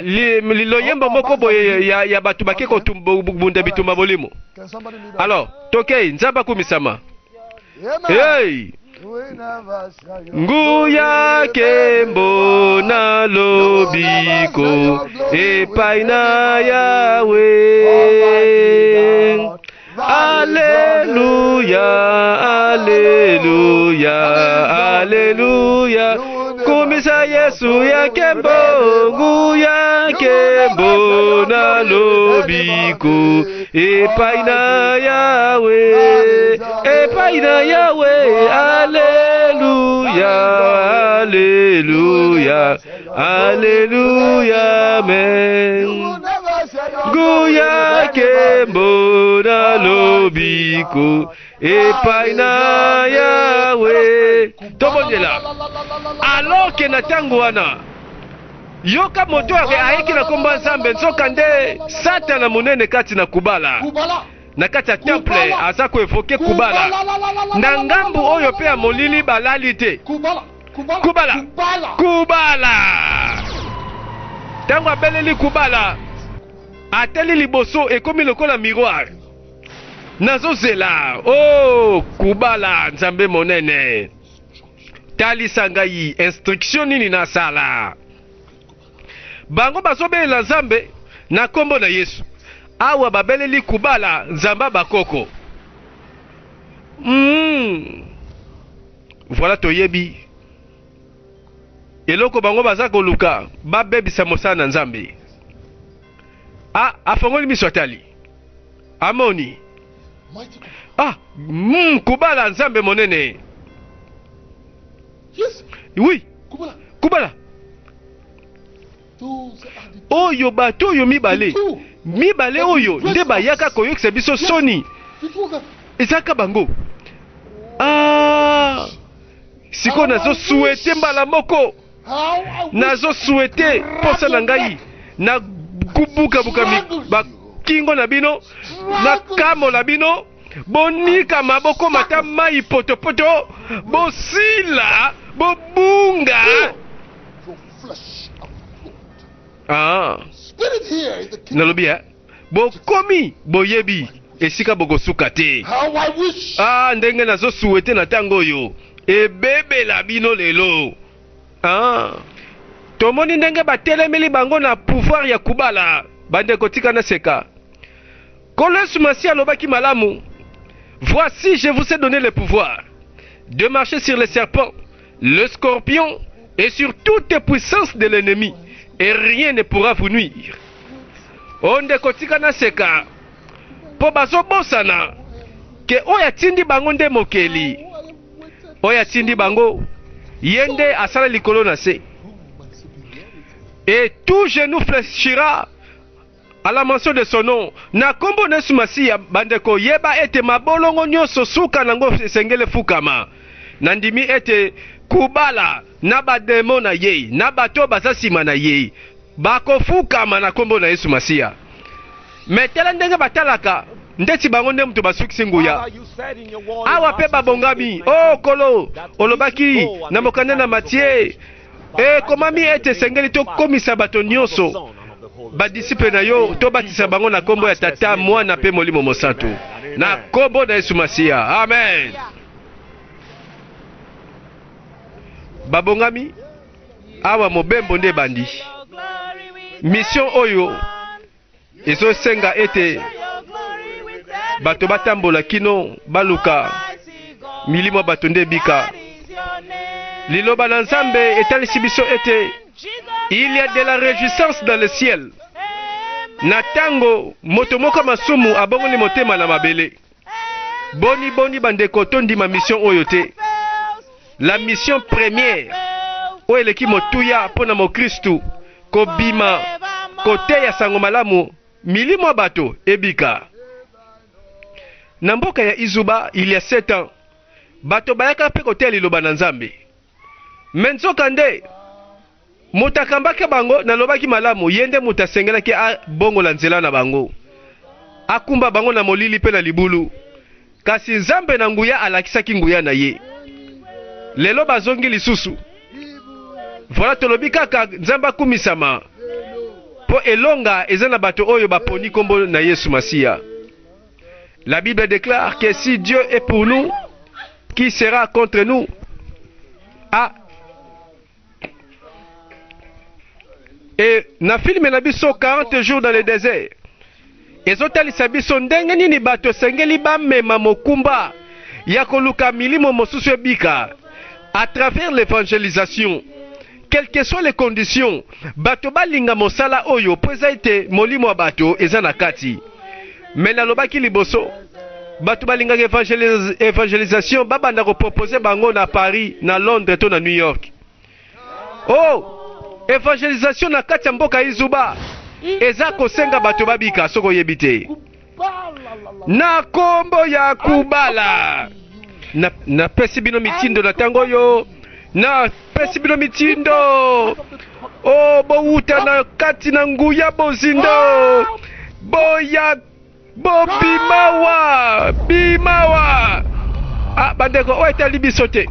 liloyembo moko boye ya bato bake kobunda bitumba molimo. Alors tokei, Nzambe akumisama. Hey! Nguya kembo na lobiko epai na Yawe. Alleluya, alleluya, alleluya. Kumisa Yesu ya kembo, nguya kembo na lobiko epai na Yawe, epai na Yawe. Alleluya, alleluya, alleluya, amen. Nguya kembo na lobiko epai na Yawe. Tobondela. Alors ke na ntango wana yoka moto ayeki na kombo ya Nzambe, nzoka nde Satana monene kati na Kubala, na kati ya temple aza koevoke Kubala na ngambu oyo mpe ya molili balali te. Kubala, Kubala. Ntango abeleli Kubala, atali liboso ekomi lokola miroir. Nazozela oh Kubala, Nzambe monene, talisa ngai instruction nini nasala. Bango bazobelela Nzambe na kombo na Yesu, awa babeleli Kubala, Nzamba bakoko. Voilà, toyebi. Eloko bango baza koluka, babebisa mosala na Nzambe. Ah, afongoli miso atali. Amoni. Ah, kubala Nzambe monene. Yes. Oui. Kubala. Kubala. Oyo bato oyo mibale. Mibale oyo nde bayaka koyokisa biso soni. Ezaka bango. Ah. Sikoyo nazo souhaiter mbala moko. Nazo souhaiter posa na ngai na kubukabuka bakingo na bino, na kamola bino, bonikama, bokoma ata mai potopoto, bosila, bobunga. Ah. Nalobi eh? Bokomi boyebi esika bokosuka te. Ah, ndenge nazo souhaiter na tango oyo ebebela bino lelo. Ah. Tomoni ndenge batelemeli bango na pouvoir ya kubala. Bandeko tika naseka. Nkolo Yesu Masiya alobaki malamu, Voici, je vous ai donné le pouvoir de marcher sur les serpents, le scorpion et sur toutes puissances de l'ennemi, et rien ne pourra vous nuire. O ndeko tika naseka mpo bazobosana ke oyo atindi bango nde mokeli. Oyo atindi bango, ye nde asala likolo na se. Et tout genou fléchira à la mention de son nom. Na kombo na Yesu Masiya, bandeko, yeba ete mabolongo nyonso suka nango esengeli efukama. Nandimi ete Kubala na bademo na ye na bato oyo baza nsima na ye bakofukama na kombo na Yesu Masiya. Me tala ndenge batalaka ndeti bango nde moto basukisi nguya. Awa mpe babongami. O oh, Nkolo, olobaki na mokanda na Matie, ekomami ete esengeli tokomisa bato nyonso badisiple na yo, tobatisa bango na kombo ya Tata, Mwana mpe Molimo Mosantu, na kombo na Yesu Masiya. Amen. Babongami awa, mobembo nde ebandi. Mission oyo ezosenga ete bato batambola kino baluka milimo ya bato nde ebika. Liloba na Nzambe etalisi biso ete il y a de la réjouissance dans le ciel na ntango moto moko ya masumu abongoli motema na mabele. Boni boni bandeko tondima mission oyo te? La mission première oyo eleki motuya mpo na mokristu, kobima koteya sango malamu, milimo ya bato ebika. Na mboka ya Izuba, il y a 7 ans, bato bayaka mpe koteya liloba na Nzambe. Me nzoka nde moto akambaki bango, nalobaki malamu, ye nde moto asengelaki abongola nzela na bango, akumba bango na molili mpe na libulu. Kasi Nzambe na nguya alakisaki nguya na ye. Lelo bazongi lisusu. Voilà, tolobi kaka Nzambe akumisama mpo elonga eza na bato oyo baponi kombo na Yesu Masiya. La Bible déclare que si Dieu est pour nous, qui sera contre nous? Ah. Et na film na biso 40 jours dans le désert ezotalisa biso ndenge nini bato esengeli bamema mokumba ya koluka milimo mosusu ebika à travers l'évangélisation. Quelles que soient les conditions, bato balinga mosala oyo mpo eza ete molimo ya bato eza na kati. Me nalobaki liboso, bato balingaka evangelisation babanda kopropose bango na Paris, na Londres to na New York. Oh, evangelisation na kati ya mboka Izuba eza kosenga bato babika soki oyebi te. Na kombo ya Kubala napesi bino mitindo na ntango oyo, napesi bino mitindo o bowuta na kati na nguya bozindo, boya bobimawa bimawa. Ah, bandeko, oyo etali biso te.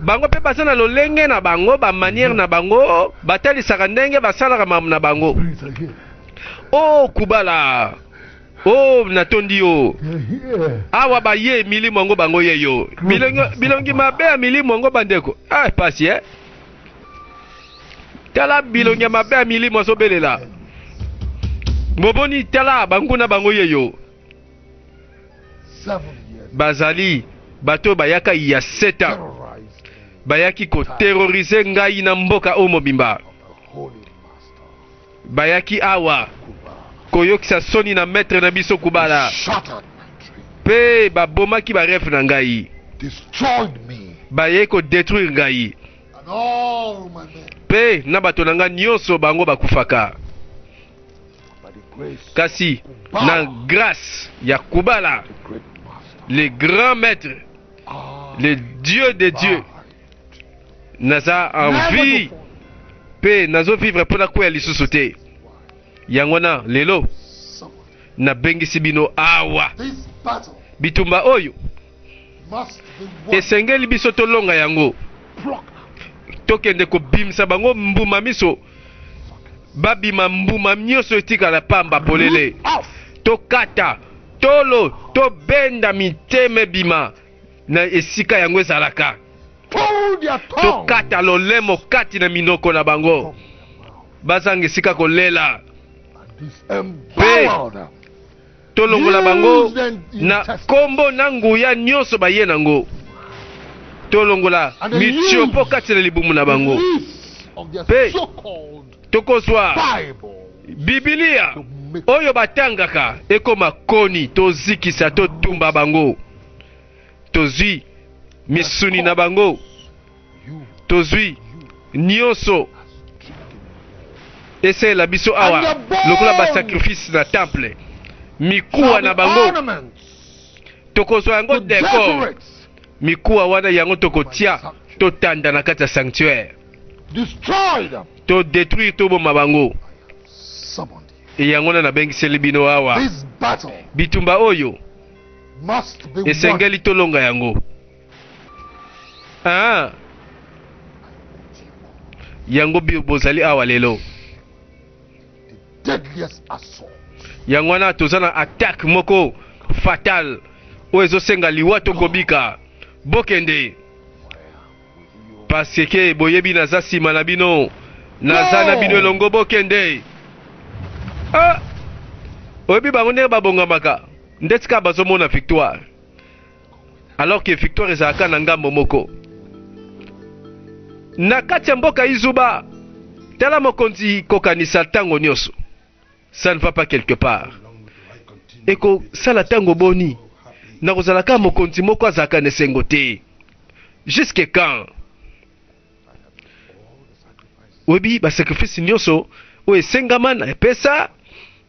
Bango mpe baza na lolenge na bango, ba manière na bango, batalisaka ndenge basalaka makambo na bango. Oh Kubala, oh natondi yo. Awa baye milimo yango bango ye yo. Bilongi, bilongi mabe ya milimo yango bandeko. Ah pasi eh. Tala bilongi ya mabe ya milimo azobelela. Boboni tala banguna bango ye yo. Bazali bato bayaka ya 7 ans. Bayaki koterroriser ngai na mboka oyo mobimba. Bayaki awa koyokisa soni na maître na biso Kubala, mpe babomaki ba rêve na ngai. Bayei kodetruire ngai mpe na bato na ngai nyonso, bango bakufaka. Kasi na grâce ya Kubala, le grand maître, le Dieu de Dieu, naza en vie mpe nazovivre mpo nakwea lisusu te. Yango wana lelo nabengisi bino awa. Bitumba oyo esengeli biso tolonga yango, tokende kobimisa bango mbuma miso, babima mbuma nyonso etikala pamba polele. Tokata tolo, tobenda mitema ebima na esika yango ezalaka, tokata lolemo kati na minoko na bango, bazanga esika kolela, mpe tolongola bango na kombo na nguya nyonso baye nango, tolongola mitiopo kati na libumu na bango, mpe tokozwa Bibilia oyo batangaka ekoma koni, tozikisa, totumba bango, tozwi misuni na bango, tozwi nyonso esalela biso awa lokola basacrifice na temple. Mikuwa na bango tokozwa yango décor, mikuwa wana yango tokotia, totanda na kati ya sanctuaire, todétruire, toboma bango. Yango na nabengiseli bino awa. Bitumba oyo esengeli tolonga yango. Ah. Yango bozali awa lelo. Yango wana toza na attaque moko fatale oyo ezosenga liwa to kobika. Bokende, parce que boyebi naza nsima na bino, naza na bino elongo. Bokende. Ah! Oyebi bango ndenge babongamaka ndeti kaka bazomona victoire, alors que victoire ezalaka na ngambo moko na kati ya mboka Izuba. Tala mokonzi kokanisa ntango nyonso, ça ne va pas quelque part. Ekosala ntango boni nakozala kaka mokonzi moko azalaka na esengo te? Jusque quand? Oyebi basacrifice nyonso oyo esengama na epesa,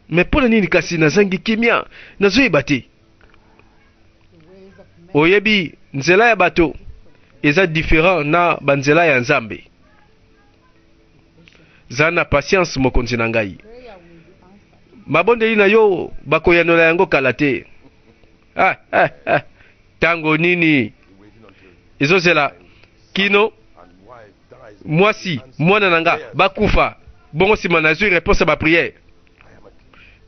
mais mpo na nini kasi nazangi kimia? Nazoyeba te. Oyebi, nzela ya bato eza différent na banzela ya Nzambe. Za na patience, mokonzi na ngai. Mabondeli na yo bakoyanola yango kala te. Ah, ah, ah. Ntango nini ezozela kino mwasi, mwana na nga bakufa, bongo nsima nazwi réponse ya baprière?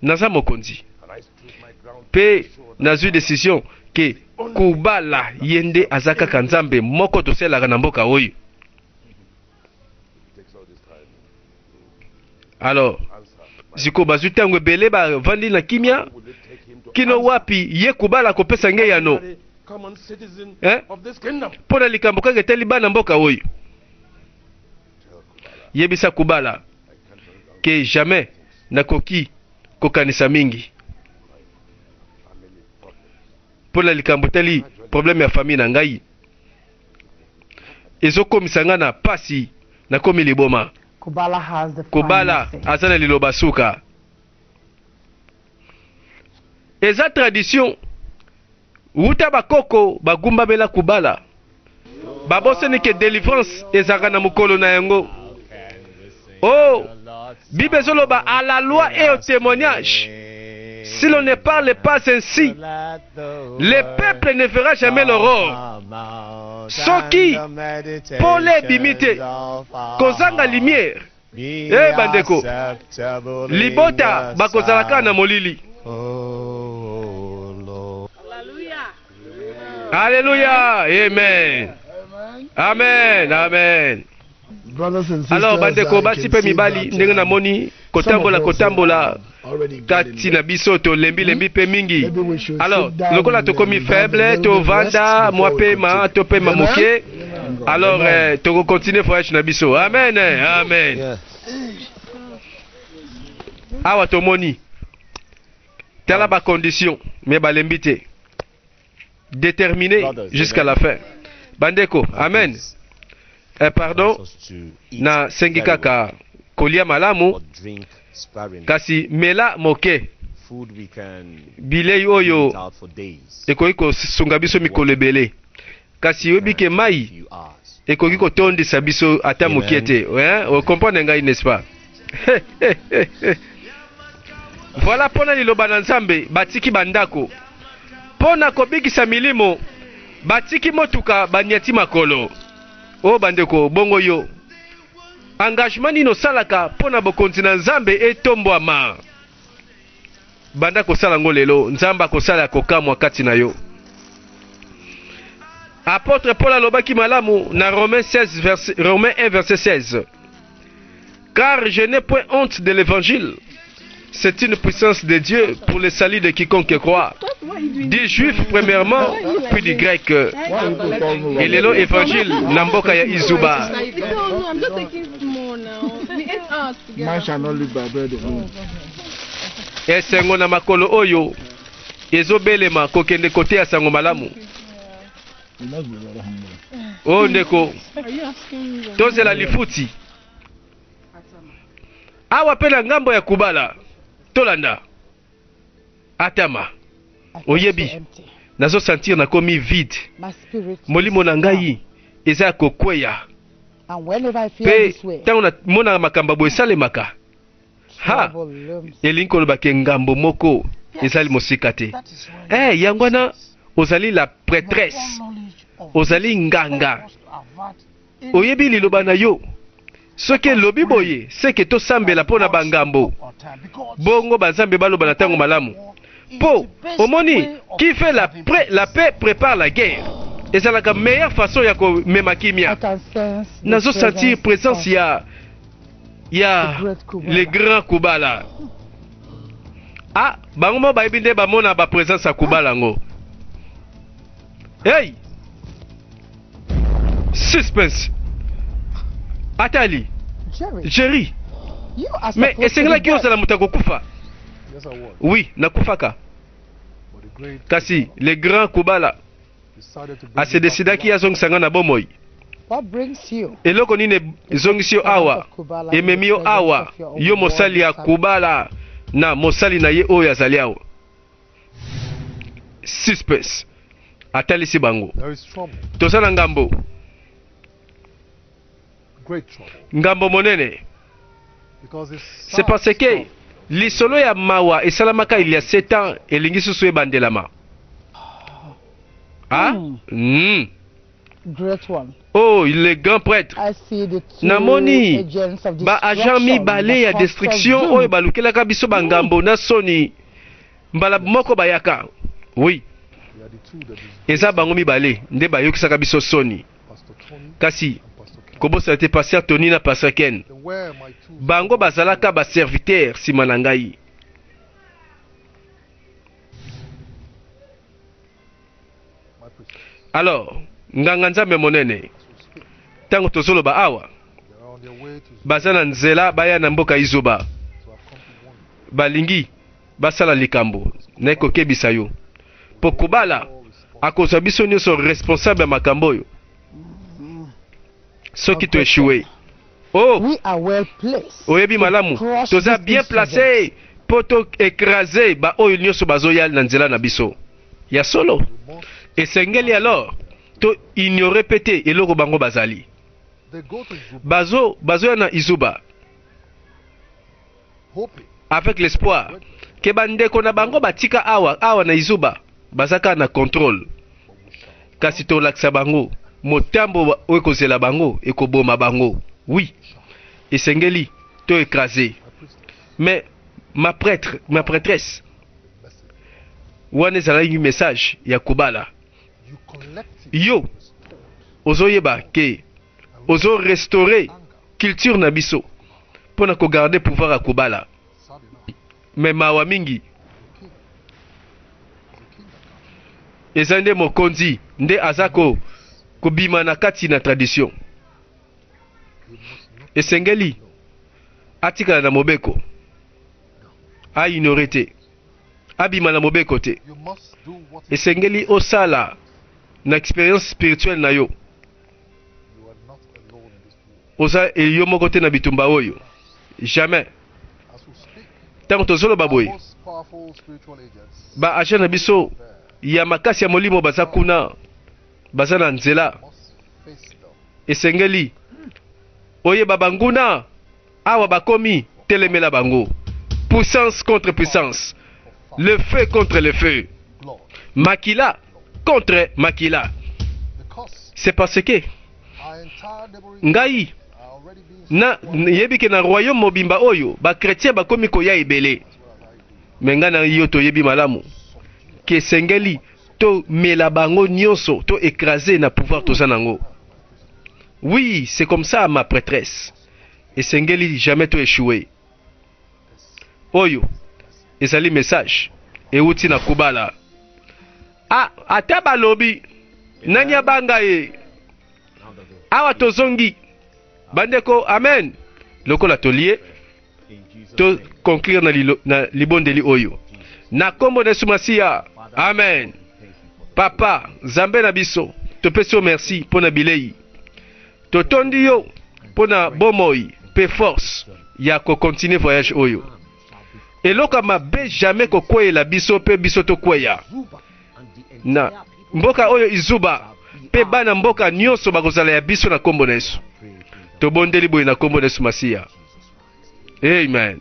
Naza mokonzi mpe nazwi décision ke Kubala ye nde aza kaka Nzambe moko tosalelaka na mboka oyo. Alors sikoyo bazwi ntango ebele, bavandi na kimia kino wapi ye Kubala kopesa nge yano, eh? Mpo na likambo kaka etali bana mboka oyo. Yebisa Kubala ke jamais nakoki kokanisa mingi mpo na likambo etali problème ya famille na ngai. Ezokomisa ngai na pasi, nakomi liboma. Kubala has the Kubala final say. aza na liloba suka. Eza tradition wuta bakoko bagumbamela Kubala. Babosani ke délivrance ezalaka na mokolo na yango. Oh, Bible ezoloba: à la loi et au témoignage, si l'on ne parle pas ainsi, le peuple ne verra jamais l'aurore. Soki pole ebimi te, kozanga lumière e bandeko, libota bakozala kaka na molili. Alleluya, amen, amen, amen. Alors bandeko basi mpe mibali, ndenge namoni kotambola kotambola kati na biso, tolembi-lembi mpe mingi. Alors lokola tokomi faible, tovanda mwa pema, topema moke. Alors eh, toko continuer voyage na biso. Amen, eh, amen. Yeah. Awa tomoni tala ba condition mais balembi te. Déterminé Brothers, jusqu'à amen. la fin. Bandeko, amen. Please, Eh, pardon, us to eat na sengi very well, kaka kolia malamu but drink sparingly. kasi mela moke Food we can bilei live oyo without for days. ekoki kosunga biso mikolo ebele kasi oyebi ke mai Few hours. ekoki kotondisa biso ata Amen. moke te hein? Okomprendre ngai n'est-ce pas? Voilà mpo na liloba na Nzambe batiki bandako mpo na kobikisa milimo batiki motuka banyati makolo. O bandeko, bongo yo engagement nini osalaka mpo na bokonzi na Nzambe etombwama? Banda kosala yango lelo, Nzambe akosala ya kokamwa kati na yo. Apôtre Paul alobaki malamu na Romains 16 verset, Romains 1 verset 16. Car je n'ai point honte de l'évangile. C'est une puissance de Dieu pour le salut de quiconque croit. Du juif premièrement, puis du grec. Et lelo évangile na mboka ya Izuba. No, I'm just taking small now. We ate ours together. Man shall not live by bread alone. Esengo na makolo oyo ezobelema kokende koteya sango malamu. You must be very hungry. Oyo ndeko, Are you asking me? tozela lifuti. Awa pe na ngambo ya Kubala, tolanda. Atama, I feel so oyebi, empty. nazo sentir nakomi vide. My spirit Molimo is na ngai down. eza ya kokweya. And whenever I feel Pe this way, ntango namonaka makambo boye esalemaka, ha trouble looms. elingi koloba ke ngambo moko ezali mosika te. That is when Eh, yango wana ozali la prêtresse, ozali nganga, oyebi liloba na yo. Soki elobi boye, seke tosambela mpo na bangambo. Bongo banzambe baloba na ntango malamu. Po omoni, qui fait la, pré, la paix prépare la guerre. Ezalaka meilleure façon ya komema I kimia. can sense the Nazo sentir presence présence of ya ya the great Kubala. le grand Kubala. Ah, bango mo bayebi nde bamona ba présence ya Kubala ngo. Hey! Suspense. Atali, Jerry, Jerry, you are mais supposed to be esengelaki dead. ozala moto akokufa. Yes, I was. Oui, nakufaka. But the great Kasi le grand Kubala decided to bring me back to asedesidaki life. azongisa nga na bomoi. What brings you? Eloko nini ezongisi yo The servant awa of Kubala in the ememi yo presence awa of your own yo mosali ya worthy servant. Kubala na mosali na ye oyo azali awa. Suspense. Atalisi bango. There is trouble, Toza na ngambo, great trouble. ngambo monene. Because it's C'est parce sad que story. lisolo ya mawa esalamaka il y a 7 ans elingi susu ebandelama. Ah? Great one. Oh, le grand prêtre. I see the two Namoni agents of ba agent destruction mibale that ya caused destruction doom. oyo balukelaka biso bangambo na soni mbala moko bayaka. Oui, They are the two that disgraced eza bango mibale nde bayokisaka biso soni. Pastor Tony Kasi and Pastor Ken. kobosana te Pasteur Tony na Pasteur Ken. Then where my two Bango bazalaka ba serviteur nsima na ngai. my priestess, Alors, nganga nzambe monene, as we speak, ntango tozoloba awa, they are on their way to baza na nzela baya na mboka Izuba. to have come to warn you. Balingi basala likambo naye kokebisa yo. Po Kubala All responsible. akozwa biso nyonso responsable ya makambo oyo. Soki to échoué. Oh, We are well placed oyebi to malamu, crush toza these bien insurgents. placé po to écraser ba oyo nyonso bazoya na nzela na biso. Ya solo. We must. Esengeli alors to ignorer pe te eloko bango bazali. They go to Zuba Bazo bazoya na Izuba hoping avec l'espoir ke bandeko na bango batika awa awa na Izuba bazaka na contrôle. but we shall Kasi tolakisa bango motambo oyo ekozela bango ekoboma bango. Oui, esengeli to écraser. my priestess Mais ma prêtre, ma prêtresse, the message. wana ezalaki message ya Kubala. You collected Yo restored ozoyeba ke and ozo restaurer anger. culture na biso mpo na kogarde pouvoir ya Kubala. Sad enough. Me mawa mingi The king. It's the king that comes. eza nde mokonzi nde aza ko Kobima na kati na tradition. Esengeli atikala na mobeko. A ignorer te. Abima na mobeko te. Esengeli osala na experience spirituelle na yo. Oza yo moko te na bitumba oyo. Jamais. Tango tozoloba boye, ba agents na biso ya makasi ya molimo baza kuna, baza na nzela. Esengeli oyeba banguna awa bakomi, telemela bango. Puissance contre puissance, le feu contre le feu, makila contre makila. C'est parce que ngai na yebi ke na royaume mobimba oyo ba chrétien bakomi koya ebele, me ngai na yo toyebi malamu ke esengeli tomela bango nyonso, to écraser na pouvoir toza nango. Oui, c'est comme ça ma prêtresse. Esengeli jamais to échouer. Oyo ezali message euti na Kubala. Ah, ata balobi nani abanga ye. Awa tozongi bandeko, amen. Lokola tolie to conclure na, lilo, na libondeli oyo na kombo na Yesu Masiya, amen. Papa Nzambe na biso, topesi yo merci mpo na bilei, totondi yo mpo na bomoi mpe force ya kokontinue voyage oyo. Eloko ya mabe jamais kokweyela biso mpe biso tokweya na mboka oyo izuba, mpe bana mboka nyonso bakozala ya biso na kombo na Yesu. Tobondeli boye na kombo na Yesu Masiya, amen.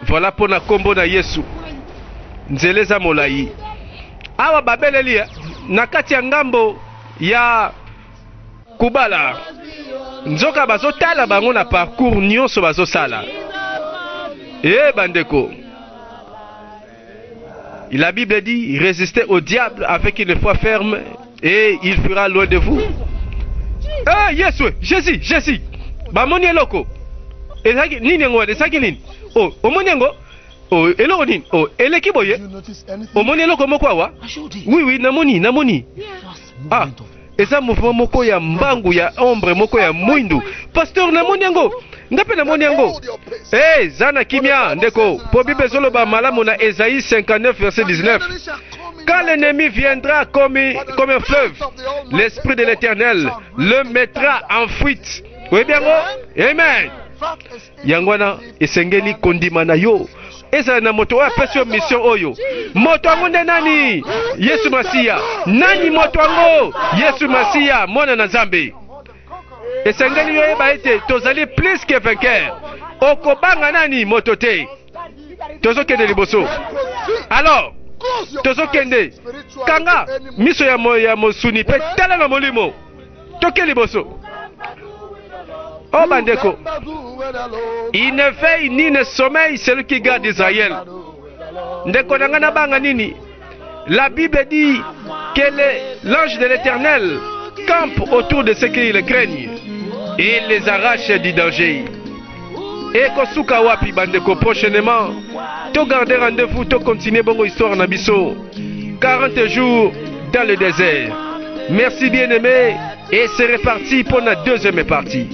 Voilà mpo na kombo na Yesu, nzela eza molai. Awa babeleli na kati ya ngambo ya Kubala, nzoka bazotala bango na parcours nyonso bazosala. E bandeko, la Bible dit, résistez au diable avec une foi ferme et il fuira loin de vous. Eh, Yesu, Jésus, Jésus. Bamoni eloko. Ezalaki nini yango wana? Ezalaki nini? Oh, omoni yango? Oh, eloko nini? Oh, eleki boye. Omoni eloko moko awa? Oui, oui, namoni, namoni. Ah, eza mouvement moko ya mbangu ya ombre moko ya mwindu. Pasteur, namoni yango. Nga mpe namoni yango. Eh, za na kimia ndeko. Po Bible ezoloba malamu na Esaïe 59 verset 19. Quand l'ennemi viendra comme, comme un fleuve, l'esprit de l'Éternel le mettra en fuite. Oyebi yango? Amen. Yango wana esengeli kondima na yo ezala na moto oyo apesi yo mission oyo. Moto yango nde nani? Yesu Masiya. Nani moto yango? Yesu Masiya, mwana na Nzambe. Esengeli yo oyeba ete tozali plus que vainqueur. Okobanga nani? Moto te. Tozokende liboso. Alors, tozokende. Kanga miso ya, mo, ya mosuni mpe tala na molimo. Toke liboso. Oh bandeko, il ne veille ni ne sommeille celui qui garde Israël. Ndeko na ngai nabanga nini? La Bible dit que l'ange de l'Éternel campe autour de ceux qui le craignent et les arrache du danger. Ekosuka wapi bandeko? Prochainement, to garder rendez-vous, to continuer bongo histoire na biso. 40 jours dans le désert. Merci bien-aimé et c'est reparti pour la deuxième partie.